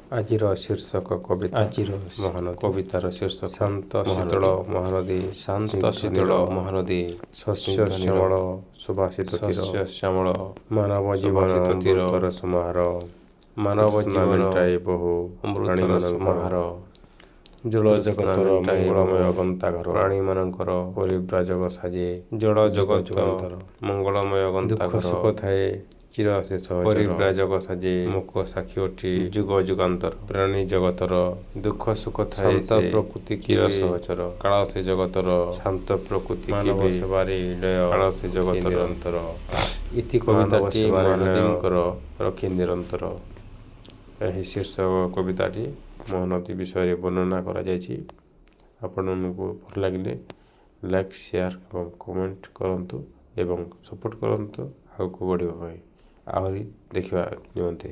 ଆଜିର ଶୀର୍ଷକ କବିତା ଆଜିର ମହାନଦୀ। କବିତାର ଶୀର୍ଷକ ଶାନ୍ତ ଶୀତଳ ମହାନଦୀ। ମହାନଦୀ, ଶାନ୍ତ ସ୍ନିଗ୍ଧ ଶୀତଳ ନୀର, ମହାନଦୀ, ଶସ୍ୟ ସ୍ନିଗ୍ଧ ନୀର, ଶ୍ୟାମଳ ସୁବାସିତ ତୀର, ଶସ୍ୟ ଶ୍ୟାମଳ ମାନବ ଜୀବନ ସୁବାସିତ ତୀର, ଅମୃତର ସମାହାର, ମାନବ ତୃଷ୍ଣା ଜୀବନ ମେଣ୍ଟାଏ ବହୁ ଅମୃତର ପ୍ରାଣୀମାନଙ୍କର, ସମାହାର, ଜଳ ତୃଷ୍ଣା ଜଗତର ମେଣ୍ଟାଏ ମଙ୍ଗଳମୟ ବହୁ ଗନ୍ତାଘର, ପ୍ରାଣୀମାନଙ୍କର, ପରିବ୍ରାଜକ ସାଜେ ଜଳ ଯୁଗ ଜଗତ ଯୁଗାନ୍ତର। ମଙ୍ଗଳମୟ ଦୁଃଖ ଗନ୍ତାଘର, ସୁଖ ଥାଏ ଚିର ସେ ସହଚର, ପରିବ୍ରାଜକ ସାଜେ ମୂକ ସାକ୍ଷୀ ଅଟେ ଯୁଗ ଯୁଗାନ୍ତର। ପ୍ରାଣୀ ଜଗତର, ଦୁଃଖ ସୁଖ ଥାଏ ଶାନ୍ତ ସେ ପ୍ରକୃତି ଚିର କେବେ ସହଚର, କାଳ ସେ ଜଗତର, ଶାନ୍ତ ପ୍ରକୃତି ମାନବ କେବେ ସେବାରେ ଲୟ କାଳ ସେ ରଖେ ଜଗତର, ନିରନ୍ତର। ଇତି ମାନବ କବିତାଟି ସେବାରେ ଲୟ ମହାନଦୀଙ୍କର ରଖେ ନିରନ୍ତର। ଏହି ଶୀର୍ଷକ କବିତାଟି ମହାନଦୀ ବିଷୟରେ ବର୍ଣ୍ଣନା କରାଯାଇଛି। ଆପଣଙ୍କୁ ଭଲ ଲାଗିଲେ ଲାଇକ୍, ସେୟାର ଏବଂ କମେଣ୍ଟ କରନ୍ତୁ ଏବଂ ସପୋର୍ଟ କରନ୍ତୁ ଆଗକୁ ବଢ଼ିବା ପାଇଁ, ଆହୁରି ଦେଖିବା ନିମନ୍ତେ।